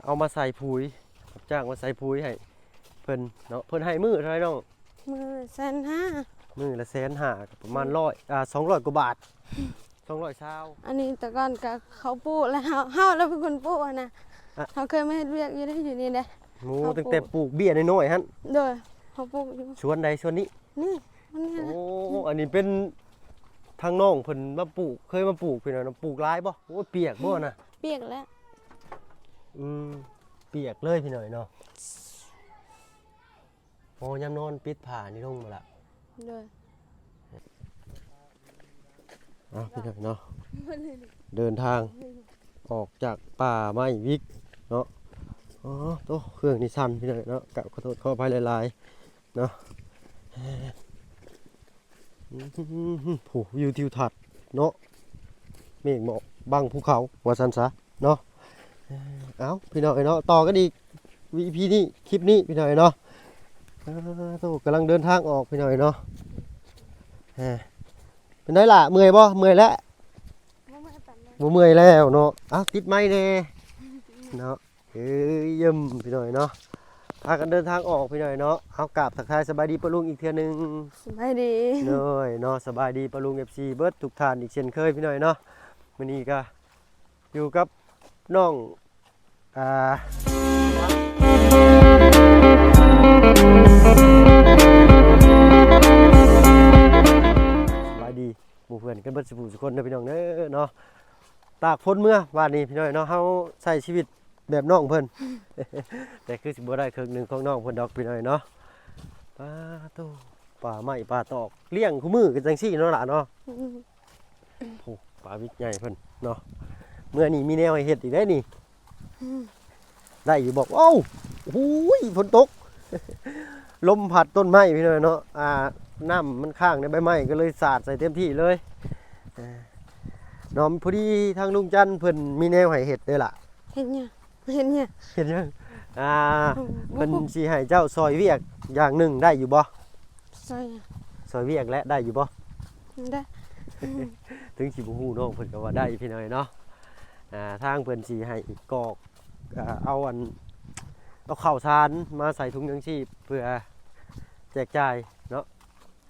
ເອົາມາໃສ່ປຸຍ ຮັບຈ້າງມາໃສ່ປຸຍໃຫ້ເພິ່ນເນາະ. ເພິ່ນໃຫ້ມື້ເທົ່າໃດນ້ອງ? ມື້ລະແສນຫ້າ ມື້ລະແສນຫ້າ ກໍປະມານຮ້ອຍ ອ່າ ສອງຮ້ອຍກວ່າບາດ ສອງຮ້ອຍຊາວ. ອັນນີ້ແຕ່ກ່ອນກໍເຂົາປູກແລ້ວ ເຮົາ ເຮົາລະເປັນຄົນປູກຫັ້ນນະ. ອ່ະ ເຮົາເຄີຍມາເຮັດວຽກຢູ່ເດ້ ຢູ່ນີ້ເດ້. ໂອ້ ເຮົາປູກ ຕັ້ງແຕ່ປູກເບ້ຍນ້ອຍໆຫັ້ນ. ໂດຍ ເຮົາປູກຢູ່. ສວນໃດ? ສວນນີ້? ນີ້ ອັນນີ້ນະ. ໂອ້ ອັນນີ້ເປັນທາງນ້ອງເພິ່ນມາປູກ ເຄີຍມາປູກພີ່ນ້ອງເນາະ. ປູກຫຼາຍບໍ່? ໂອ້ ປຽກບໍ່ນະ? ປຽກແລ້ວ. ອືມ ປຽກເລີຍພີ່ນ້ອງເນາະ. ໂອ້ ຍາມນອນປິດຜ້ານີ້ລົງບໍ່ລະ? ໂດຍ. ເອົາ ພີ່ນ້ອງເນາະ ເດີນທາງອອກຈາກປ່າໄມ້ວິກເນາະ. ອໍ ໂຕ ເຄື່ອງນີ້ສັ່ນພີ່ນ້ອງເນາະ ກະຂໍໂທດຂໍອະໄພຫຼາຍໆເນາະ. ໂອ້ ວິວທິວທັດເນາະ ເມກໝອກບັງພູເຂົາວ່າຊັ້ນຊະເນາະ. ເອົາ ພີ່ນ້ອງເອີຍເນາະ ຕໍ່ກັນອີກ ອີພີ ນີ້ ຄລິບນີ້ພີ່ນ້ອງເອີຍເນາະ. ອ່າ ໂຕ ກຳລັງເດີນທາງອອກພີ່ນ້ອງເອີຍເນາະ. ເປັນໃດລະ ເມື່ອຍບໍ່? ເມື່ອຍແລ້ວ? ບໍ່ເມື່ອຍປານໃດ ບໍ່ເມື່ອຍແລ້ວເນາະ. ເອົາ ຕິດໄມແດ່ເນາະ. ເອີ ຢ້ຽມພີ່ນ້ອງເນາະ ພາກັນເດີນທາງອອກພີ່ນ້ອງເນາະ. ເອົາ ກາບທັກທາຍສະບາຍດີປ້າລຸງອີກເທື່ອໜຶ່ງ. ສະບາຍດີ. ໂດຍເນາະ ສະບາຍດີປ້າລຸງ ເອັຟຊີ ເບິດທຸກທ່ານອີກເຊັ່ນເຄີຍພີ່ນ້ອງເນາະ. ມື້ນີ້ກະຢູ່ກັບນ້ອງ ອ່າ ສະບາຍດີໝູ່ເພື່ອນກັນເບິດສູ່ຜູ້ສູ່ຄົນເດີພີ່ນ້ອງເດີເນາະ. ຕາກຝົນເມືອວານນີ້ພີ່ນ້ອງເນາະ ເຮົາໃຊ້ຊີວິດ ແບບນ້ອງເພິ່ນ ແຕ່ຄືຊິບໍ່ໄດ້ເຄິ່ງໜຶ່ງຂອງນ້ອງເພິ່ນດອກພີ່ນ້ອງເນາະ. ປາໂຕ ປ່າໄມ້ປ່າຕອກ ລ້ຽງຄູ່ມື້ກັນຈັ່ງຊີ້ເນາະຫຼາເນາະ. ອືມ ໂອ້ ປາວິກໃຫຍ່ເພິ່ນເນາະ. ເມື່ອນີ້ມີແນວໃຫ້ເຮັດອີກໄດ໋ນີ້. ອືມ ໄດ້ຢູ່ບໍ່? ໂອ້ ໂອ້ຍ ຝົນຕົກ ລົມພັດຕົ້ນໄມ້ພີ່ນ້ອງເນາະ. ອ່າ ນ້ຳມັນຄ້າງໃນໃບໄມ້ ກໍເລີຍສາດໃສ່ເຕັມທີ່ເລີຍ. ເອີ ເນາະ ພໍດີທາງລຸງຈັນເພິ່ນມີແນວໃຫ້ເຮັດເດ້ລະ. ເຮັດຫຍັງ? ເຮັດຫຍັງ? ເຮັດຫຍັງ? ອ່າ ອືມ ເພິ່ນຊິໃຫ້ເຈົ້າຊ່ອຍວຽກຢ່າງໜຶ່ງໄດ້ຢູ່ບໍ່? ຊ່ອຍຫຍັງ? ຊ່ອຍວຽກແຫຼະ ໄດ້ຢູ່ບໍ່? ໄດ້. ເຖິງຊິບໍ່ຮູ້ ນ້ອງເພິ່ນກໍວ່າໄດ້ພີ່ນ້ອງເນາະ. ອ່າ ທາງເພິ່ນຊິໃຫ້ກອກ ເອົາອັນ ເອົາເຂົ້າສານມາໃສ່ຖົງຍັງຊີບ ເພື່ອແຈກຈ່າຍເນາະ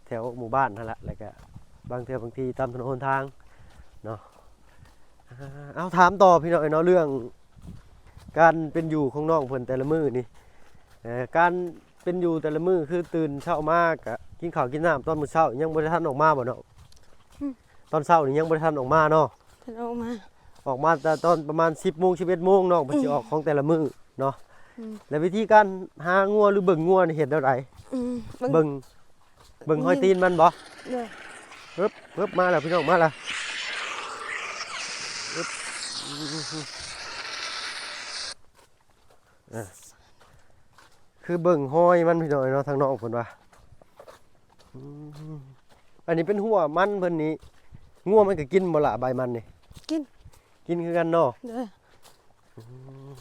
ແຖວໝູ່ບ້ານຫັ້ນລະ ແລ້ວກະບາງເທື່ອບາງທີຕາມຖະໜົນຫົນທາງເນາະ. ເອົາ ຖາມຕໍ່ພີ່ນ້ອງເນາະ ເລື່ອງການເປັນຢູ່ຂອງນ້ອງເພິ່ນແຕ່ລະມື້ນີ້ ເອີ ການເປັນຢູ່ແຕ່ລະມື້ ຄືຕື່ນເຊົ້າມາກະກິນເຂົ້າກິນນ້ຳ ຕອນມື້ເຊົ້າຍັງບໍ່ໄດ້ທັນອອກມາບໍ່ນ້ອງ? ອືມ ຕອນເຊົ້ານີ້ຍັງບໍ່ໄດ້ທັນອອກມາເນາະ. ທັນອອກມາ ອອກມາແຕ່ຕອນປະມານສິບໂມງ ສິບເອັດໂມງ ນ້ອງເພິ່ນ ອືມ ຊິອອກຂອງແຕ່ລະມື້ເນາະ. ອືມ ແລ້ວວິທີການຫາງົວ ຫຼື ເບິ່ງງົວນີ້ເຮັດແນວໃດ? ອືມ ເບິ່ງ ເບິ່ງ ເບິ່ງຮອຍຕີນມັນບໍ່? ໂດຍ. ປຶບ ປຶບ ມາແລ້ວພີ່ນ້ອງ ມາແລ້ວ. ປຶບ ອ່າ ຄືເບິ່ງຮອຍມັນພີ່ນ້ອງເນາະ ທາງນ້ອງເພິ່ນວ່າ. ອືມ ອັນນີ້ເປັນຫົວມັນເພິ່ນນີ້ ງົວມັນກໍກິນບໍ່ລະ ໃບມັນນີ້? ກິນ ກິນຄືກັນເນາະ. ໂດຍ. ອືມ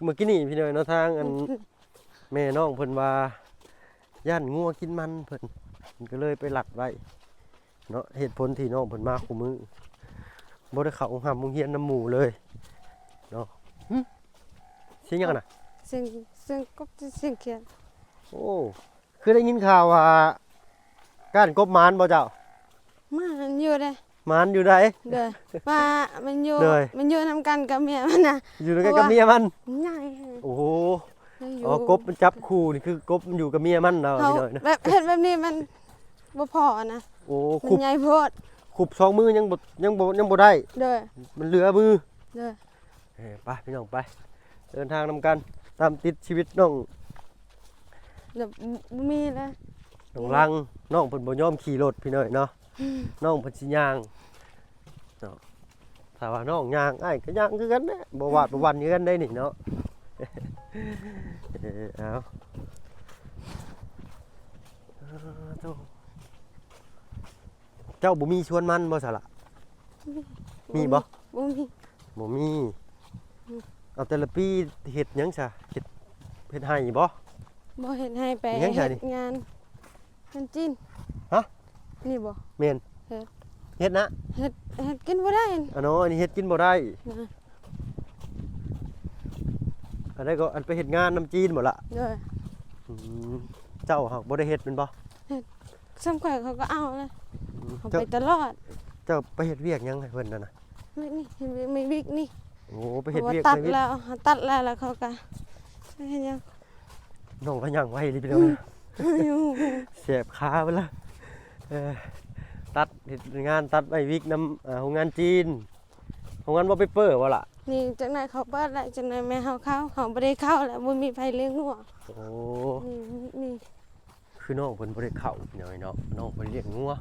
ເມື່ອກີ້ນີ້ພີ່ນ້ອງເນາະ ທາງອັນ ອືມ ແມ່ນ້ອງເພິ່ນວ່າຢ້ານງົວກິນມັນເພິ່ນ ເພິ່ນກໍເລີຍໄປລັດໄວ້ເນາະ. ເຫດຜົນທີ່ນ້ອງເພິ່ນມາຄູ່ມື້ ບໍ່ໄດ້ເຂົ້າໂຮງຮ່ຳໂຮງຮຽນນຳໝູ່ເລີຍເນາະ. ຫຶ ສຽງຫຍັງຫັ້ນນະ? ສຽງ ສຽງກົບ ສຽງຂຽດ. ໂອ້ ຄືໄດ້ຍິນຂ່າວວ່າກ້ານກົບໝານບໍ່ເຈົ້າ? ໝານຢູ່ເດ້. ໝານຢູ່ໃດ? ໂດຍ ວ່າມັນຢູ່ ໂດຍ ມັນຢູ່ນຳກັນກັບເມຍມັນນະ. ຢູ່ນຳກັນກັບເມຍມັນ? ໃຫຍ່. ໂອ້ໂຫ ມັນຢູ່ ອໍ ກົບມັນຈັບຄູ່ນີ້ ຄືກົບມັນຢູ່ກັບເມຍມັນເນາະ. ເຮົາ ພີ່ນ້ອງເນາະ ແບບເຮັດແບບນີ້ມັນບໍ່ພໍນະ. ໂອ້ ມັນໃຫຍ່ໂພດ ຄຸບສອງມືຍັງບໍ່ ຍັງບໍ່ ຍັງບໍ່ໄດ້. ໂດຍ ມັນເຫຼືອມື. ໂດຍ. ເອີ ໄປພີ່ນ້ອງໄປ ເດີນທາງນຳກັນ ຕາມຕິດຊີວິດນ້ອງ. ແບບ ບໍ່ມີແລ້ວ ນ້ອງລັງ ນ້ອງເພິ່ນບໍ່ຍອມຂີ່ລົດພີ່ນ້ອງເນາະ. ອືມ ນ້ອງເພິ່ນຊິຍ່າງເນາະ. ຖ້າວ່ານ້ອງຍ່າງ ອ້າຍກໍຍ່າງຄືກັນແຫຼະ ບໍ່ວາດບໍ່ວັນຄືກັນໄດ໋ນີ້ເນາະ. ເອີ ເອົາ ເຈົ້າບໍ່ມີສວນມັນບໍ່ສະລະ? ມີ ມີບໍ່? ບໍ່ມີ ບໍ່ມີ. ອືມ ເອົາ ແຕ່ລະປີເຮັດຫຍັງຊະ? ເຮັດ ເຮັດໄຮ່ບໍ່? ບໍ່ ເຮັດໄຮ່ ໄປເຮັດງານເງິນຈີນ. ຮະ? ນີ້ບໍ່? ແມ່ນ ເຮັດ ເຮັດນະ ເຮັດ ເຮັດກິນບໍ່ໄດ້. ອໍ ອັນນີ້ເຮັດກິນບໍ່ໄດ້. ອືມ ອືມ ອັນໃດກໍ ອັນໄປເຮັດງານນຳຈີນບໍ່ລະ? ໂດຍ. ອືມ ເຈົ້າຫາກບໍ່ໄດ້ເຮັດແມ່ນບໍ່? ເຮັດ ສ່ຳຂ້ອຍເຂົາກໍເອົາແຫຼະ ອືມ ເຂົາ ເຈົ້າ ໄປຕະຫຼອດ. ເຈົ້າໄປເຮັດວຽກຫຍັງໃຫ້ເພິ່ນນັ້ນນະ? ວຽກນີ້ ເຮັດວຽກໄມ້ວິກນີ້. ໂອ້ ໄປເຮັດວຽກ ເພາະວ່າຕັດແລ້ວ ເຮົາຕັດແລ້ວ ແລ້ວເຂົາກໍເຮັດຫຍັງ? ນ້ອງລະຍ່າງໄວອີ່ຫຼີພີ່ນ້ອງ ອືມ ແສບຂາເບິດລະ. ເອີ ຕັດ ເຮັດງານຕັດໄມ້ວິກນຳ ເອີ ໂຮງງານຈີນ ໂຮງງານວໍເປເປີບໍ່ລະ? ນີ້ ຈັກໜ້ອຍເຂົາເປີດແລ້ວ ຈັກໜ້ອຍແມ່ເຮົາເຂົ້າ ເຮົາບໍ່ໄດ້ເຂົ້າແລ້ວ ບໍ່ມີໃຜລ້ຽງງົວ. ໂອ້ ນີ້ ນີ້ ຄືນ້ອງເພິ່ນບໍ່ໄດ້ເຂົ້າພີ່ນ້ອງເນາະ ນ້ອງເພິ່ນລ້ຽງງົວ.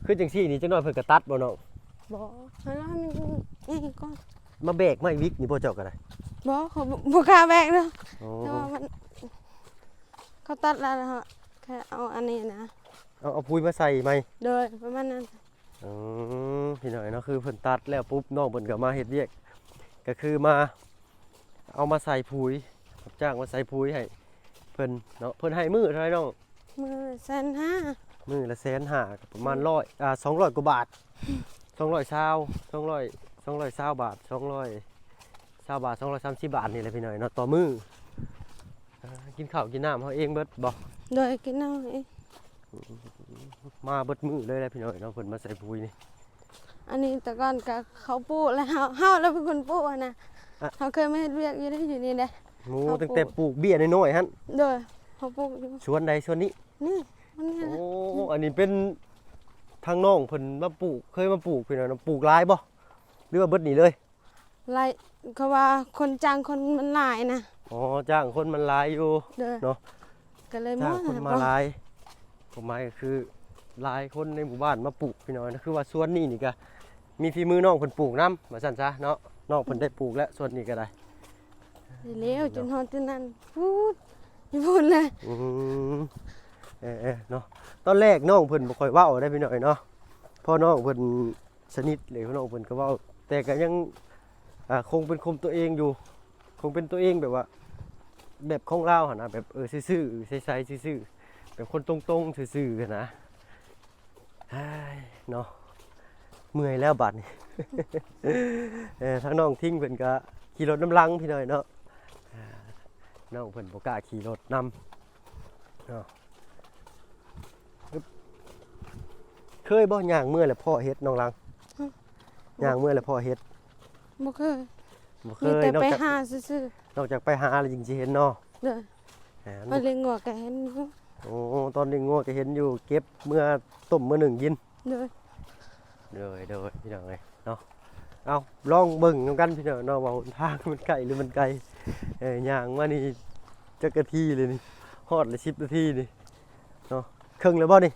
ຄືຈັ່ງຊີ້ນີ້ ຈັກໜ້ອຍເພິ່ນກໍຕັດບໍ່ນ້ອງ? ບໍ່ ໃຫ້ລະມັນນີ້ກ່ອນ. ມາແບກໄມ້ວິກນີ້ບໍ່ເຈົ້າກໍໄດ້? ບໍ່ ເຂົາບໍ່ ບໍ່ກ້າແບກເນາະ. ໂອ້ ແຕ່ວ່າມັນ ເຂົາຕັດແລ້ວເນາະ ແຄ່ເອົາອັນນີ້ນະ ເອົາ ເອົາປຸ໋ຍມາໃສ່ໃໝ່. ໂດຍ ປະມານນັ້ນ. ອືມ ພີ່ນ້ອງເນາະ ຄືເພິ່ນຕັດແລ້ວປຸບ ນ້ອງເພິ່ນກໍມາເຮັດວຽກ ກໍຄືມາ ເອົາມາໃສ່ປຸ໋ຍ ຮັບຈ້າງມາໃສ່ປຸ໋ຍໃຫ້ເພິ່ນເນາະ. ເພິ່ນໃຫ້ມື້ເທົ່າໃດນ້ອງ? ມື້ລະແສນຫ້າ. ມື້ລະແສນຫ້າ ກໍປະມານ ອືມ ຮ້ອຍ ອ່າ ສອງຮ້ອຍກວ່າບາດ ສອງຮ້ອຍຊາວ ສອງຮ້ອຍ ສອງຮ້ອຍຊາວບາດ ສອງຮ້ອຍຊາວບາດ ສອງຮ້ອຍສາມສິບບາດນີ້ແຫຼະພີ່ນ້ອງເນາະ ຕໍ່ມື້. ເອີ ກິນເຂົ້າກິນນ້ຳເຮົາເອງເບິດບໍ່? ໂດຍ ກິນນ້ຳເອງ. ມາເບິດມື້ເລີຍແຫຼະພີ່ນ້ອງເນາະ ເພິ່ນມາໃສ່ປຸ໋ຍນີ້. ອັນນີ້ແຕ່ກ່ອນກໍເຂົາປູກແລ້ວ ເຮົາ ເຮົາລະເປັນຄົນປູກຫັ້ນນະ. ອ່ະ ເຮົາເຄີຍມາເຮັດວຽກຢູ່ໃນ ຢູ່ນີ້ເດ້. ໂອ້ ເຮົາປູກຕັ້ງແຕ່ປູກເບ້ຍນ້ອຍໆຫັ້ນ. ໂດຍ ເຮົາປູກຢູ່. ສວນໃດ? ສວນນີ້? ນີ້ ອັນນີ້ແຫຼະ. ໂອ້ ອັນນີ້ເປັນທາງນ້ອງເພິ່ນມາປູກ ເຄີຍມາປູກພີ່ນ້ອງເນາະ. ປູກຫຼາຍບໍ່ ຫຼືວ່າເບິດນີ້ເລີຍ? ຫຼາຍ ເຂົາວ່າຄົນຈ້າງຄົນມັນຫຼາຍນະ. ອໍ ຈ້າງຄົນມັນຫຼາຍຢູ່. ໂດຍ. ເນາະ ກໍເລີຍ ຈ້າງຄົນມາຫຼາຍ ຄວາມໝາຍກໍຄືຫຼາຍຄົນໃນໝູ່ບ້ານມາປູກພີ່ນ້ອງ. ຄືວ່າສວນນີ້ນີ້ກໍມີຝີມືນ້ອງເພິ່ນປູກນຳ ວ່າຊັ້ນຊະເນາະ. ນ້ອງເພິ່ນໄດ້ປູກແລ້ວສວນນີ້ກໍໄດ້. ເລັວ ເນາະ ຈົນຮອດຈຸດນັ້ນ ພຸ້ນ ຢູ່ພຸ້ນແຫຼະ. ອືມ ເອີໆ ເນາະ ຕອນແລກນ້ອງເພິ່ນບໍ່ຄ່ອຍເວົ້າໄດ໋ພີ່ນ້ອງເນາະ ເພາະນ້ອງເພິ່ນ ສະໜິດເລີຍ ນ້ອງເພິ່ນກໍເວົ້າ ແຕ່ກໍຍັງ ອ່າ ຄົງເປັນຄົນຕົວເອງຢູ່ ຄົງເປັນຕົວເອງແບບວ່າ ແບບຂອງລາວຫັ້ນນະ ແບບ ເອີ ຊື່ໆ ໃສໆ ຊື່ໆ ແບບຄົນຕົງໆ ຊື່ໆ ຫັ້ນນະ. ເຮີ້ຍ ເນາະ ເມື່ອຍແລ້ວບາດນີ້. ເອີ ທາງນ້ອງທິງເພິ່ນກໍຂີ່ລົດນຳຫຼັງພີ່ນ້ອງເນາະ ອ່າ ນ້ອງເພິ່ນບໍ່ກ້າຂີ່ລົດນຳເນາະ. ເຄີຍບໍ່ ຍ່າງເມື່ອແລ້ວພໍ້ເຫັດ ນ້ອງຫຼັງ? ຫຶ ຍ່າງເມື່ອແລ້ວພໍ້ເຫັດ? ບໍ່ເຄີຍ. ບໍ່ເຄີຍ ມີແຕ່ໄປຫາຊື່ໆ. ນອກຈາກໄປຫາແລ້ວຈຶ່ງຊິເຫັນເນາະ. ໂດຍ. ອ່າ ໄປລ້ຽງງົວກໍເຫັນຢູ່. ໂອ້ ຕອນລ້ຽງງົວກໍເຫັນຢູ່ ເກັບເມື່ອຕົ້ມເມື່ອໜຶ້ງກິນ. ໂດຍ. ໂດຍ ໂດຍ ພີ່ນ້ອງເອີຍເນາະ. ເອົາ ລອງເບິ່ງນຳກັນພີ່ນ້ອງເນາະ ວ່າຫົນທາງມັນໃກ້ຫຼືມັນໄກ. ເອີ ຍ່າງມານີ້ຈັກນາທີແລ້ວນີ້? ຮອດແລ້ວສິບນາທີນີ້ເນາະ. ເຄິ່ງແລ້ວບໍ່ນີ້?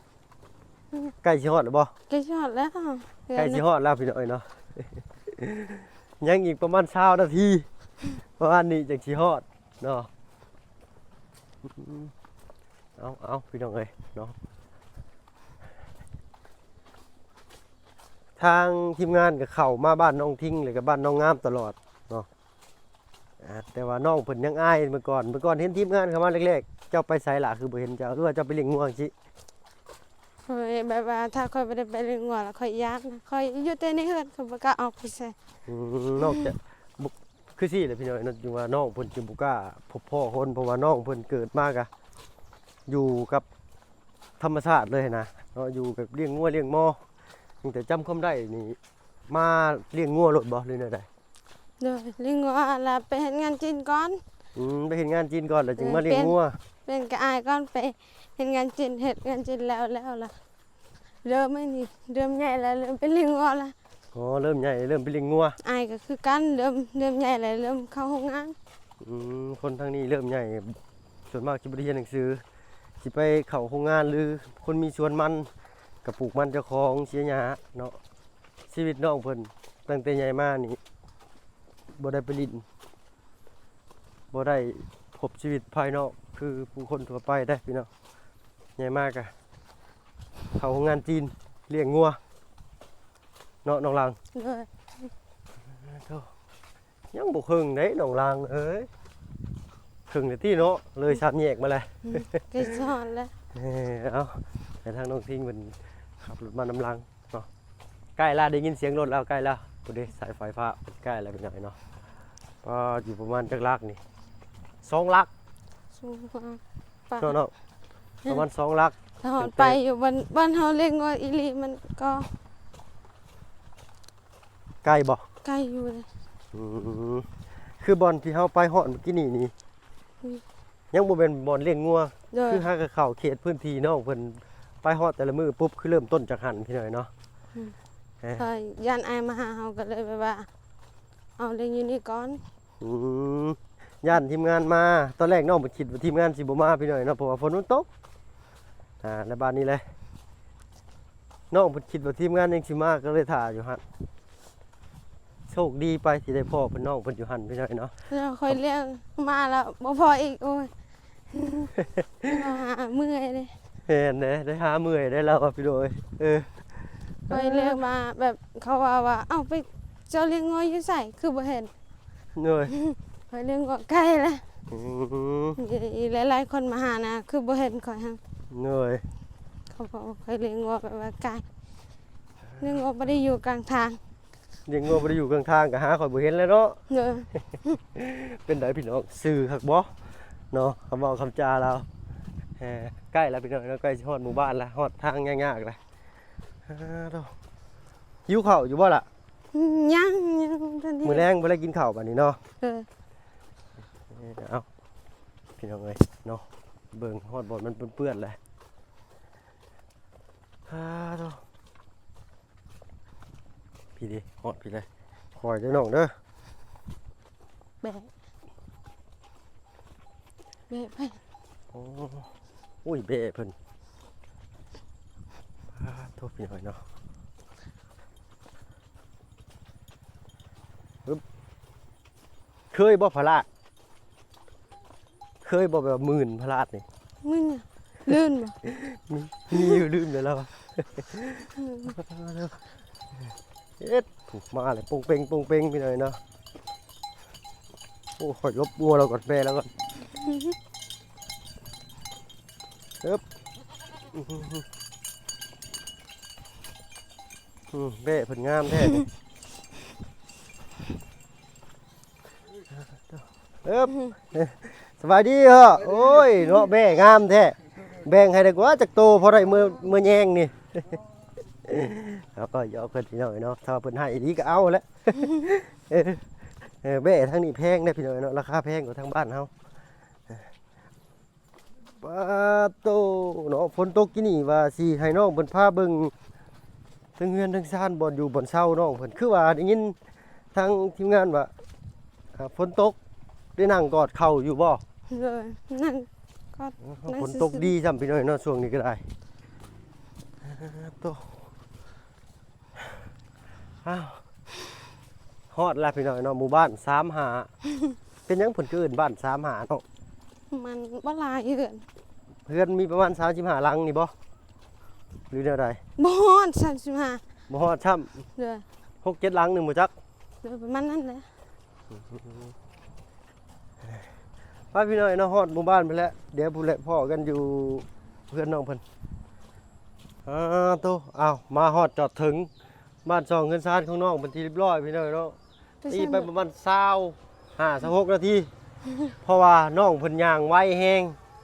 ອືມ ໃກ້ຊິຮອດແລ້ວບໍ່? ໃກ້ຊິຮອດແລ້ວ ໃກ້ຊິຮອດແລ້ວພີ່ນ້ອງເອີຍເນາະ. ຍັງອີກປະມານຊາວນາທີ ປະມານນີ້ຈັ່ງຊິຮອດເນາະ. ເອົາ ເອົາ ພີ່ນ້ອງເອີຍເນາະ ທາງທີມງານກໍເຂົ້າມາບ້ານນ້ອງທິງ ແລ້ວກໍບ້ານນ້ອງງາມຕະຫຼອດເນາະ. ອ່າ ແຕ່ວ່ານ້ອງເພິ່ນຍັງອາຍ. ເມື່ອກ່ອນ ເມື່ອກ່ອນເຫັນທີມງານເຂົ້າມາແລກໆ ເຈົ້າໄປໃສລະ ຄືບໍ່ເຫັນເຈົ້າ ຫຼືວ່າເຈົ້າໄປລ້ຽງງົວຈັ່ງຊີ້? ຂ້ອຍແບບວ່າຖ້າຂ້ອຍບໍ່ໄດ້ໄປລ້ຽງງົວລະຂ້ອຍຢ້ານນະ ຂ້ອຍຢູ່ແຕ່ໃນເຮືອນ ຂ້ອຍບໍ່ກ້າອອກໄປໃສ. ອືມ ນອກຈາກ ຄືຊີ້ແຫຼະພີ່ນ້ອງເນາະ ຈຶ່ງວ່ານ້ອງເພິ່ນຈຶ່ງບໍ່ກ້າພົບພໍ້ຄົນ ເພາະວ່ານ້ອງເພິ່ນເກີດມາກະຢູ່ກັບທຳມະຊາດເລີຍຫັ້ນນະເນາະ ຢູ່ແບບລ້ຽງງົວລ້ຽງມໍ. ຕັ້ງແຕ່ຈຳຄວາມໄດ້ນີ້ມາລ້ຽງງົວໂລດບໍ່ ຫຼືແນວໃດ? ໂດຍ ລ້ຽງງົວແລ້ວໄປເຮັດງານຈີນກ່ອນ. ອືມ ໄປເຮັດງານຈີນກ່ອນ ແລ້ວຈຶ່ງມາລ້ຽງງົວ. ເປັນ ເປັນກະອາຍກ່ອນ ໄປເຮັດງານຈີນ ເຮັດງານຈີນແລ້ວ ແລ້ວລະ ເລີ່ມອັນນີ້ ເລີ່ມໃຫຍ່ແລ້ວ ເລີ່ມໄປລ້ຽງງົວລະ. ອໍ ເລີ່ມໃຫຍ່ເລີ່ມໄປລ້ຽງງົວ. ອາຍກໍຄືກັນ ເລີ່ມ ເລີ່ມໃຫຍ່ແລ້ວ ເລີ່ມເຂົ້າໂຮງງານ. ອືມ ຄົນທາງນີ້ເລີ່ມໃຫຍ່ ສ່ວນມາກຊິບໍ່ໄດ້ຮຽນໜັງສື ຊິໄປເຂົ້າໂຮງງານ ຫຼືຄົນມີສວນມັນ ກໍປູກມັນເຈົ້າຂອງ ເສຍຫຍ້າເນາະ. ຊີວິດນ້ອງເພິ່ນຕັ້ງແຕ່ໃຫຍ່ມານີ້ ບໍ່ໄດ້ໄປຫຼິ້ນ ບໍ່ໄດ້ພົບຊີວິດພາຍນອກຄືຜູ້ຄົນທົ່ວໄປເດ້ພີ່ນ້ອງ. ໃຫຍ່ມາກະເຂົ້າໂຮງງານຈີນ ລ້ຽງງົວເນາະ ນ້ອງຫຼັງ. ໂດຍ. ໂທ້ ຍັງບໍ່ເຄິ່ງເດ້ນ້ອງຫຼັງເອີຍ. ເຄິ່ງແລ້ວຕິເນາະ ເລີຍສາມແຍກມາແລ້ວ. ອືມ ໃກ້ຊິຮອດແລ້ວ. ເອີ ເອົາ ໃຫ້ທາງນ້ອງທິງເພິ່ນຂັບລົດມານຳຫຼັງເນາະ. ໃກ້ແລ້ວ ໄດ້ຍິນສຽງລົດແລ້ວ ໃກ້ແລ້ວ. ພຸ້ນເດ້ ສາຍໄຟຟ້າໃກ້ແລ້ວພີ່ນ້ອງເນາະ. ປາ ຢູ່ປະມານຈັກຫຼັກນີ້? ສອງຫຼັກ ສອງຫຼັກປະ ເນາະ ເນາະ ປະມານສອງຫຼັກ. ຖ້າຮອດໄປຢູ່ບ້ານ ບ້ານເຮົາລ້ຽງງົວອີ່ຫຼີມັນກໍໄກບໍ່? ໄກຢູ່ເດ. ອືມ ຄືບ່ອນທີ່ເຮົາໄປຮອດມື້ກີ້ນີ້ນີ້ ອືມ ຍັງບໍ່ແມ່ນບ່ອນລ້ຽງງົວ. ໂດຍ ຄືຫາກະເຂົ້າເຂດພື້ນທີ່ນ້ອງເພິ່ນໄປຮອດແຕ່ລະມື້ປຸບ ຄືເລີ່ມຕົ້ນຈາກຫັ້ນພີ່ນ້ອງເນາະ. ອືມ ເອີ ຢ້ານອ້າຍມາຫາເຮົາ ກໍເລີຍແບບວ່າ ເອົາ ລ້ຽງຢູ່ນີ້ກ່ອນ. ອືມ ຢ້ານທີມງານມາ. ຕອນແລກນ້ອງເພິ່ນຄິດວ່າທີມງານຊິບໍ່ມາພີ່ນ້ອງເນາະ ເພາະວ່າຝົນມັນຕົກ. ອ່າ ແລ້ວບາດນີ້ແຫຼະ ນ້ອງເພິ່ນຄິດວ່າທີມງານຍັງຊິມາ ກໍເລີຍຖ້າຢູ່ຫັ້ນ. ໂຊກດີໄປທີ່ໄດ້ພໍ້ເພິ່ນ ນ້ອງເພິ່ນຢູ່ຫັ້ນພີ່ນ້ອງເນາະ. ແລ້ວຂ້ອຍລ້ຽງມາແລ້ວບໍ່ພໍອີກ ໂອ້ຍ ຫາເມື່ອຍເດ້. ແມ່ນເດ້ ໄດ້ຫາເມື່ອຍໄດ້ລາວວ່າພີ່ນ້ອງເອີຍ. ເອີ ຂ້ອຍລ້ຽງມາແບບ ເຂົາວ່າວ່າ ເອົ້າ ໄປ ເຈົ້າລ້ຽງງົວຢູ່ໃສ ຄືບໍ່ເຫັນ? ໂດຍ ຂ້ອຍລ້ຽງງົວໄກແຫຼະ. ອືມ ຫຼາຍໆຄົນມາຫານະ ຄືບໍ່ເຫັນຂ້ອຍຫັ້ນ. ໂດຍ ເຂົາບອກວ່າຂ້ອຍລ້ຽງງົວແບບວ່າໄກ ລ້ຽງງົວບໍ່ໄດ້ຢູ່ກາງທາງ. ລ້ຽງງົວບໍ່ໄດ້ຢູ່ກາງທາງ ກໍຫາຂ້ອຍບໍ່ເຫັນແລ້ວເນາະ. ໂດຍ ເປັນໃດພີ່ນ້ອງ ຊື່ຄັກບໍ່ເນາະ ຄຳເວົ້າຄຳຈາລາວ. ເອີ ໃກ້ແລ້ວພີ່ນ້ອງເນາະ ໃກ້ຊິຮອດໝູ່ບ້ານແລ້ວ ຮອດທາງຍາກໆແລ້ວ. ອ້າໂທ້ ຫິວເຂົ້າຢູ່ບໍ່ລະ? ອືມ ຍັງ ຍັງບໍ່ທັນຫິວ. ມື້ແລງບໍ່ໄດ້ກິນເຂົ້າບາດນີ້ເນາະ. ເອີ ເອົ້າ ພີ່ນ້ອງເອີຍເນາະ ເບິ່ງຮອດບ່ອນມັນເປື້ອນໆແລ້ວ. ອ້າໂທ້ ພີ້ເດ້ ຮອດພີ້ເລີຍ. ຄ່ອຍເດີນ້ອງເດີ ແບະ ແບະໄປ. ໂອ້ ໂອ້ຍ ແບະເພິ່ນ. ອ້າໂທ້ ພີ່ນ້ອງເອີຍເນາະ. ເຄີຍບໍ່ພະລາດ? ເຄີຍບໍ່ແບບວ່າໝື່ນພະລາດນີ້? ໝື່ນຫຍັງ? ລື່ນບໍ່? ມີ ມີຢູ່ ລືມແລ້ວລາວວ່າ. ອືມ ເຮັດ ມາແລ້ວ ປົງເປັງ ປົງເປັງ ພີ່ນ້ອງເນາະ. ໂອ້ ຂ້ອຍຫຼົບງົວລາວກ່ອນ ແບະລາວກ່ອນ. ເອີບ ອືມ ແບະເພິ່ນງາມແທ້ນີ້. ເອີບ ສະບາຍດີເອີ. ໂອ້ຍເນາະ ແບະງາມແທ້ ແບ່ງໃຫ້ໄດ້ກວ່າຈັກໂຕ ພໍໄດ້ເມືອ ເມືອແຍງນີ້. ເຮົາກໍຢອກເພິ່ນພີ່ນ້ອງເອີຍເນາະ ຖ້າວ່າເພິ່ນໃຫ້ອີ່ຫຼີກໍເອົາແຫຼະ. ເອີ ເອີ ແບະທາງນີ້ແພງເດ້ພີ່ນ້ອງເອີຍເນາະ ລາຄາແພງກວ່າທາງບ້ານເຮົາ. ປາໂຕເນາະ ຝົນຕົກກີ້ນີ້ວ່າຊິໃຫ້ນ້ອງເພິ່ນພາເບິ່ງເທິງເຮືອນເທິງຊານ ບ່ອນຢູ່ບ່ອນເຊົານ້ອງເພິ່ນ. ຄືວ່າໄດ້ຍິນທາງທີມງານວ່າ ອ່າ ຝົນຕົກ ໄດ້ນັ່ງກອດເຂົ່າຢູ່ບໍ່? ໂດຍ ນັ່ງກອດ. ຝົນຕົກດີຊ້ຳພີ່ນ້ອງເນາະ ຊ່ວງນີ້ກໍໄດ້. ປາໂຕ ອ້າວ ຮອດແລ້ວພີ່ນ້ອງເນາະ ໝູ່ບ້ານສາມຫ້າ. ເປັນຫຍັງເພິ່ນຄືເອີ້ນບ້ານສາມຫ້າເນາະ? ມັນບໍ່ຫຼາຍເຮືອນ ເຮືອນມີປະມານສາມສິບຫ້າຫຼັງນີ້ບໍ່ ຫຼືແນວໃດ? ບໍ່ຮອດສາມສິບຫ້າ ບໍ່ຮອດຊ້ຳ. ໂດຍ ຫົກເຈັດຫຼັງໜຶ່ງບໍ່ຈັກ. ໂດຍ ປະມານນັ້ນແຫຼະ. ໄປພີ່ນ້ອງເນາະ ຮອດໝູ່ບ້ານພຸ້ນແຫຼະ ດຽວພຸ້ນແຫຼະພໍ້ກັນຢູ່ເຮືອນນ້ອງເພິ່ນ. ອ້າໂທ້ ອ້າວ ມາຮອດຈອດເຖິງບ້ານຊ່ອງເຮືອນຊານຂອງນ້ອງເພິ່ນທີ່ຮຽບຮ້ອຍພີ່ນ້ອງເນາະ. ຕີໄປປະມານຊາວຫ້າ ຊາວຫົກນາທີ ເພາະວ່ານ້ອງເພິ່ນຍ່າງໄວແຮງ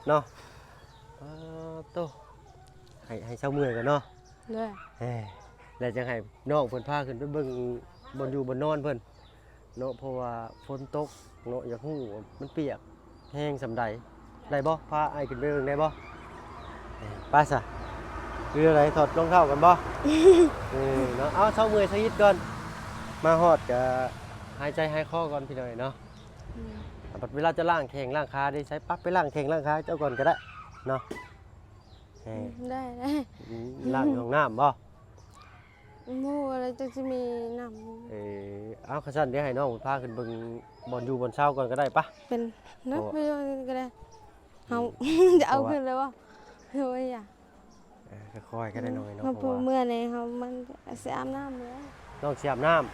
ເນາະ. ອ້າໂທ້ ໃຫ້ ໃຫ້ເຊົາເມື່ອຍກ່ອນເນາະ. ໂດຍ ແລ້ວຈັ່ງໃຫ້ນ້ອງເພິ່ນພາຂຶ້ນໄປເບິ່ງບ່ອນຢູ່ບ່ອນນອນເພິ່ນເນາະ ເພາະວ່າຝົນຕົກເນາະ ຢາກຮູ້ວ່າມັນປຽກແຮງສ່ຳໃດ. ໄດ້ບໍ່? ພາອ້າຍຂຶ້ນໄປເບິ່ງໄດ້ບໍ່? ເອີ ໄປຊະ ຫຼືແນວໃດ? ຖອດລອງເທົ້າກ່ອນບໍ່? ເອີ ເນາະ ເອົາ ເຊົາເມື່ອຍຊະອິດກ່ອນ ມາຮອດກະຫາຍໃຈຫາຍຄໍກ່ອນພີ່ນ້ອງເນາະ. ອືມ ບັດເວລາຈະລ້າງແຂ້ງລ້າງຂາເດ້ ໃສ ປັບໄປລ້າງແຂ້ງລ້າງຂາເຈົ້າກ່ອນກໍໄດ້ເນາະ. ເອີ ອືມ ໄດ້ ໄດ້. ອືມ ລ້າງຫ້ອງນ້ຳບໍ່? ບໍ່ຮູ້ແລ້ວ ຈັກຊິມີນ້ຳ. ເອີ ເອົາ ຄັນຊັ້ນດຽວໃຫ້ນ້ອງເພິ່ນພາຂຶ້ນເບິ່ງບ່ອນຢູ່ບ່ອນເຊົາກ່ອນກໍໄດ້ປະ. ເປັນເນາະ ໄປຢູ່ກໍໄດ້. ເຮົາ ອືມ ຈະເອົາຂຶ້ນໄປບໍ່? ໂອ້ຍ ຢ່າ ເອີ ຄ່ອຍໆກໍໄດ້ນ້ອງເອີຍເນາະ ເພາະວ່າເມື່ອໃດເຮົາມັນຊິອາບນ້ຳແລ້ວ. ນ້ອງຊິອາບນ້ຳ. ອືມ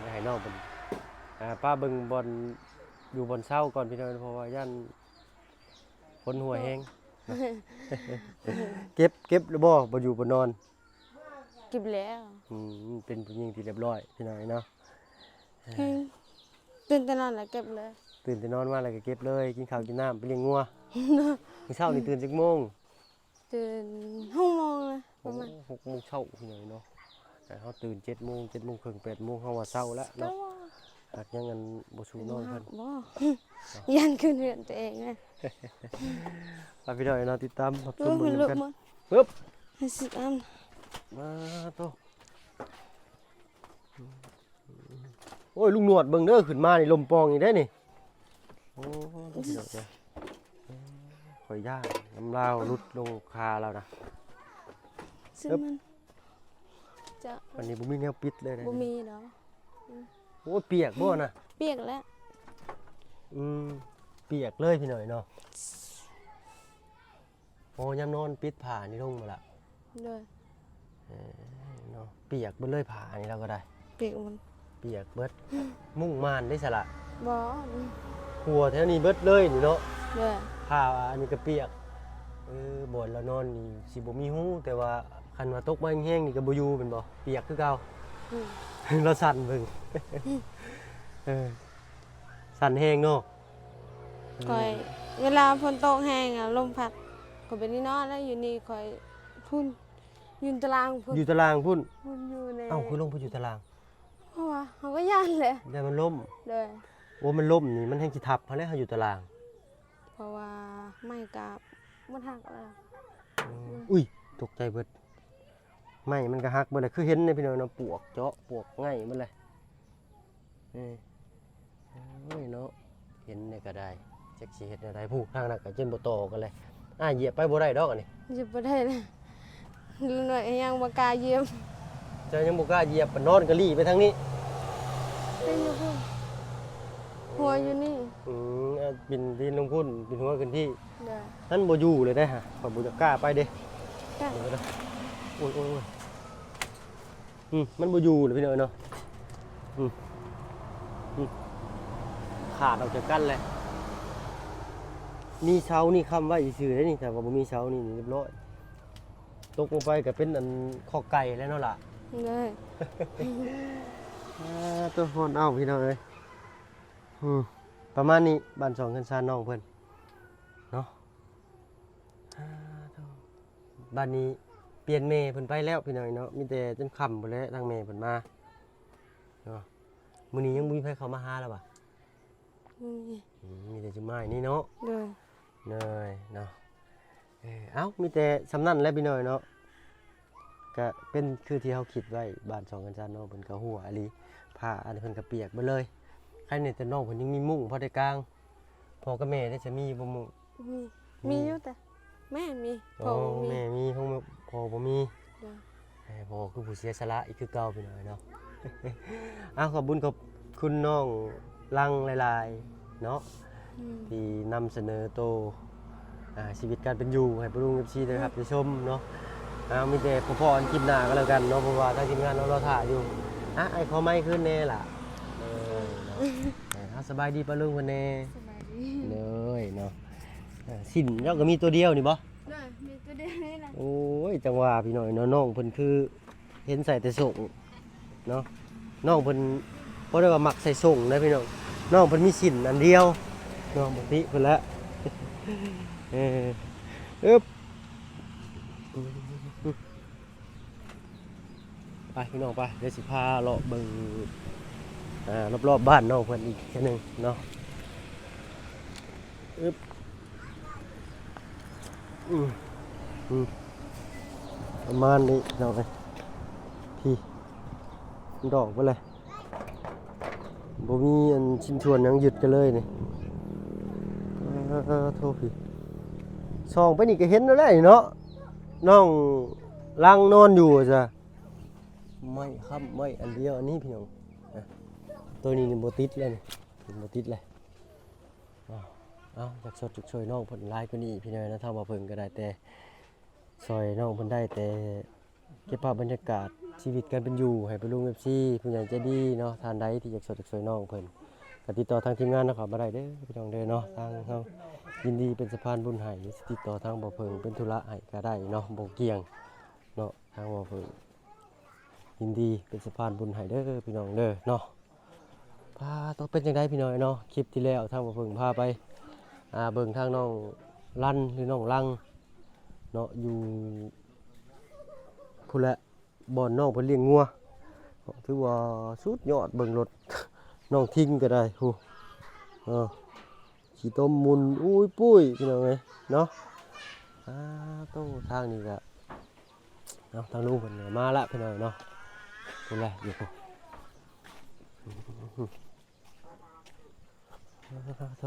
ດຽວໃຫ້ນ້ອງເພິ່ນ ອ່າ ພາເບິ່ງບ່ອນຢູ່ບ່ອນເຊົາກ່ອນພີ່ນ້ອງ ເພາະວ່າຢ້ານຝົນຫົວແຮງ. ເກັບ ເກັບແລ້ວບໍ່ ບ່ອນຢູ່ບ່ອນນອນ? ເກັບແລ້ວ. ອືມ ເປັນຜູ້ຍິງທີ່ຮຽບຮ້ອຍພີ່ນ້ອງເນາະ. ເອີ ຕື່ນແຕ່ນອນແລ້ວເກັບເລີຍ. ຕື່ນແຕ່ນອນມາແລ້ວກໍເກັບເລີຍ ກິນເຂົ້າກິນນ້ຳ ໄປລ້ຽງງົວ. ມື້ເຊົ້ານີ້ຕື່ນຈັກໂມງ? ຕື່ນຫົກໂມງນະ ປະມານຫົກໂມງເຊົ້າ ພີ່ນ້ອງເນາະ. ແຕ່ເຮົາຕື່ນເຈັດໂມງ ເຈັດໂມງເຄິ່ງ ແປດໂມງ ເຮົາວ່າເຊົ້າແລ້ວເນາະ. ຫາກຍັງອັນບໍ່ສູ້ນ້ອງເພິ່ນ ບໍ່ ຢ້ານຄືນເຮືອນຕົວເອງນະ. ຝາກພີ່ນ້ອງເນາະ ຕິດຕາມຮັບຊົມເບິ່ງນຳກັນ. ປຶບ ໃຫ້ສິອັນ ມາໂຕ. ໂອ້ຍ ລຸງໜວດເບິ່ງເດີ ຂຶ້ນມານີ້ລົມປ່ອງອີກເດ້ນີ້. ໂອ້ ພີ່ນ້ອງເອີຍ ຂ້ອຍຢ້ານນຳລາວຫຼຸດລົງຄາລາວນະ. ຊຶ່ງມັນຈະ ອັນນີ້ບໍ່ມີແນວປິດເລີຍນະ ບໍ່ມີດອກ. ໂອ້ຍ ປຽກບໍ່ນະ? ປຽກແລ້ວ. ອືມ ປຽກເລີຍ ພີ່ນ້ອງເນາະ. ໂອ້ ຍາມນອນປິດຜ້ານີ້ລົງບໍ່ລະ? ໂດຍ. ເອີ ເນາະ ປຽກເບິດເລີຍຜ້ານີ້ລາວກໍໄດ້ ປຽກໝົດ ປຽກເບິດ. ມຸ້ງມ່ານເດ້ສະລະ? ບໍ່ ຂົວແຖວນີ້ເບິດເລີຍນີ້ເນາະ. ໂດຍ. ຜ້າອັນນີ້ກໍປຽກ. ເອີ ບ່ອນລາວນອນນີ້ຊິບໍ່ມີຮູ ແຕ່ວ່າຄັນວ່າຕົກມາແຮງໆນີ້ກໍບໍ່ຢູ່ແມ່ນບໍ່? ປຽກຄືເກົ່າ. ອືມ ລາວສັ່ນເບິ່ງ. ເອີ ສັ່ນແຮງເນາະ. ຂ້ອຍ ເວລາຝົນຕົກແຮງອະ ລົມພັດ ຂ້ອຍບໍ່ໄດ້ນອນແລ້ວ ຢູ່ນີ້ຂ້ອຍພຸ້ນ ຢູ່ຕາລາງພຸ້ນ ຢູ່ຕາລາງພຸ້ນ. ພຸ້ນຢູ່ໃນ ເອົ້າ ຄືລົງໄປຢູ່ຕາລາງ? ເພາະວ່າເຮົາກໍຢ້ານແຫຼະ ຢ້ານມັນລົ້ມ. ໂດຍ. ໂອ້ ມັນລົ້ມນີ້ມັນແຮ່ງຊິທັບເຮົາແຫຼະ ເຮົາຢູ່ຕາລາງ. ເພາະວ່າໄມ້ກໍໝົດຫັກແລ້ວ. ອືມ ອຸ້ຍ ຕົກໃຈເບິດ. ໄມ້ມັນກໍຫັກເບິດແຫຼະ ຄືເຫັນເດ້ພີ່ນ້ອງເນາະ ປວກເຈາະປວກໄງ່ເບິດແຫຼະ. ເອີ ໂອ້ຍເນາະ ເຫັນແດ່ກໍໄດ້ ຈັກຊິເຮັດແນວໃດ. ຜູ້ທາງນັ້ນກໍຈົນບໍ່ຕໍ່ກັນແຫຼະ. ອ້າຍ ຢຽບໄປບໍ່ໄດ້ດອກອັນນີ້ ຢຽບບໍ່ໄດ້ແລ້ວ. ລຸງໜວດກໍຍັງບໍ່ກ້າຢຽບ. ເຈົ້າຍັງບໍ່ກ້າຢຽບ ນອນກະລີ້ໄປທາງນີ້. ເປັນຢູ່ພຸ້ນ ຫົວຢູ່ນີ້. ອືມ ເອົາປິ່ນຕີນລົງພຸ້ນ ປິ່ນຫົວຂຶ້ນພີ້. ໂດຍ. ມັນບໍ່ຢູ່ເລີຍເດ້ຫະ ຂ້ອຍບໍ່ຢາກກ້າໄປເດ້. ໂອ້ຍ ໂອ້ຍ ໂອ້ຍ. ອືມ ມັນບໍ່ຢູ່ແລ້ວພີ່ນ້ອງເນາະ. ອືມ ອືມ ຂາດອອກຈາກກັນແລ້ວ. ມີເສົານີ້ຄ້ຳໄວ້ຊື່ໆເດ້ນີ້ ຖ້າວ່າບໍ່ມີເສົານີ້ລຽບຮ້ອຍ ຕົກລົງໄປກໍເປັນອັນຄອກໄກ່ແລ້ວເນາະລະ. ໂດຍ. ອ່າ ໂຕ ຮ້ອນເອົ້າພີ່ນ້ອງເອີຍ. ອືມ ປະມານນີ້ ບ້ານຊ່ອງເຮືອນຊານນ້ອງເພິ່ນເນາະ. ອ່າ ໂຕ ບາດນີ້ປ່ຽນແມ່ເພິ່ນໄປແລ້ວພີ່ນ້ອງເນາະ ມີແຕ່ຈົນຄ່ຳພຸ້ນແຫຼະທາງແມ່ເພິ່ນມາເນາະ. ມື້ນີ້ຍັງບໍ່ມີໃຜເຂົ້າມາຫາລະຫວາ? ບໍ່ມີ. ອືມ ມີແຕ່ຈຸມມາຍນີ້ເນາະ. ໂດຍ. ເລີຍເນາະ. ເອີ ເອົ້າ ມີແຕ່ສ່ຳນັ້ນແຫຼະພີ່ນ້ອງເນາະ. ກະເປັນຄືທີ່ເຮົາຄິດໄວ້ ບ້ານຊ່ອງເຮືອນຊານນ້ອງເພິ່ນກະຮົ່ວອີ່ຫຼີ ຜ້າອັນເພິ່ນກະປຽກເບິດເລີຍ. ໃຄແນ່ແຕ່ນ້ອງເພິ່ນຍັງມີມຸ້ງພໍໄດ້ກາງ. ພໍ່ກັບແມ່ເດ ຈະມີຢູ່ບໍ່ມຸ້ງ? ມີ ມີ ມີຢູ່ແຕ່ແມ່ມີ ພໍ່ບໍ່ມີ. ອໍ ແມ່ມີ ຂອງພໍ່ບໍ່ມີ. ໂດຍ. ເອີ ພໍ່ຄືຜູ້ເສຍສະຫຼະອີກຄືເກົ່າພີ່ນ້ອງເນາະ. ເອົາ ຂອບບຸນຂອບຄຸນນ້ອງລັງຫຼາຍໆເນາະ ອືມ ທີ່ນຳສະເໜີໂຕ ອ່າ ຊີວິດການເປັນຢູ່ໃຫ້ປ້າລຸງ ເອັຟຊີ ໄດ້ຮັບໄດ້ຊົມເນາະ. ເອົາ ມີແຕ່ພໍ້ກັນຄລິບໜ້າກໍແລ້ວກັນເນາະ ເພາະວ່າທາງທີມງານເຮົາລໍຖ້າຢູ່. ອ່ະ ອ້າຍຂໍໄມຄືນແດ່ລະ. ເອີ ເນາະ. ເອີ ເອົາ ສະບາຍດີປ້າລຸງເພິ່ນແດ່. ສະບາຍດີ. ເລີຍເນາະ. ເອີ ສິ້ນເຈົ້າກໍມີຕົວດຽວນີ້ບໍ່? ໂດຍ ມີຕົວດຽວນີ້ລະ. ໂອ້ຍ ຈັ່ງວ່າພີ່ນ້ອງເນາະ ນ້ອງເພິ່ນຄືເຫັນໃສ່ແຕ່ສົ້ງເນາະ. ນ້ອງເພິ່ນບໍ່ໄດ້ວ່າມັກໃສ່ສົ້ງເດ້ພີ່ນ້ອງ ນ້ອງເພິ່ນມີສິ້ນອັນດຽວເນາະ. ປົກກະຕິເພິ່ນລະ ເອີ ອຶບ ໄປພີ່ນ້ອງ ໄປ ດຽວຊິພາເລາະເບິ່ງ ອ່າ ລອບໆບ້ານນ້ອງເພິ່ນອີກເທື່ອໜຶ່ງເນາະ. ອຶບ ອືມ ອືມ ປະມານນີ້ພີ່ນ້ອງເອີຍ ພີ້ ມັນດອກເບິດເລີຍ. ບໍ່ມີອັນຊິ້ນສ່ວນຫຍັງຍຶດກັນເລີຍນີ້. ເອີ ໂທ້ ພີ້ ສ່ອງໄປນີ້ກໍເຫັນແລ້ວແຫຼະນີ້ເນາະ ນ້ອງລັງນອນຢູ່ວ່າຊະ. ໄມ້ຄ້ຳໄວ້ອັນດຽວອັນນີ້ພີ່ນ້ອງ. ໂຕນີ້ນີ້ບໍ່ຕິດແລ້ວນີ້ ບໍ່ຕິດແລ້ວ. ເອົາ ຢາກຊົດຢາກຊ່ວຍນ້ອງເພິ່ນຫຼາຍກວ່ານີ້ພີ່ນ້ອງເນາະ. ທາງບ່າວເຜິ້ງກໍໄດ້ແຕ່ຊ່ອຍນ້ອງເພິ່ນໄດ້ແຕ່ ເກັບພາບບັນຍາກາດຊີວິດການເປັນຢູ່ໃຫ້ປ້າລຸງ ເອັຟຊີ ຜູ້ໃຫຍ່ໃຈດີເນາະ. ທ່ານໃດທີ່ຢາກຊ່ວຍ ຢາກຊ່ວຍນ້ອງເພິ່ນ ກໍຕິດຕໍ່ທາງທີມງານເຮົາເຂົ້າມາໄດ້ເດີພີ່ນ້ອງເດີເນາະ. ທາງເຮົາຍິນດີເປັນສະພານບຸນໃຫ້ ຊິຕິດຕໍ່ທາງບ່າວເຜິ້ງເປັນທຸລະໃຫ້ກໍໄດ້ເນາະ ບໍ່ກ່ຽງເນາະ. ທາງບ່າວເຜິ້ງຍິນດີເປັນສະພານບຸນໃຫ້ເດີພີ່ນ້ອງເດີເນາະ. ໄປ ອ່າ ໂຕ ເປັນຈັ່ງໃດພີ່ນ້ອງເນາະ? ຄລິບທີ່ແລ້ວທາງບ່າວເຜິ້ງພາໄປ ອ່າ ເບິ່ງທາງນ້ອງລັນ ຫຼື ນ້ອງລັງເນາະ ຢູ່ພຸ້ນແຫຼະ ບ່ອນນ້ອງເພິ່ນລ້ຽງງົວ ຖືວ່າສຸດຍອດ. ເບິ່ງລົດນ້ອງທິງກໍໄດ້ ໂອ້ ເອີ ຂີ້ຕົມໝຸ່ນອຸ້ຍປຸ້ຍ ພີ່ນ້ອງເອີຍເນາະ. ອ່າ ໂຕ ທາງນີ້ກໍ ເອົາ ທາງລຸງເພິ່ນກໍມາລະ ພີ່ນ້ອງເນາະ. ພຸ້ນແຫຼະ ຢູ່ພຸ້ນ ອ່າ ໂຕ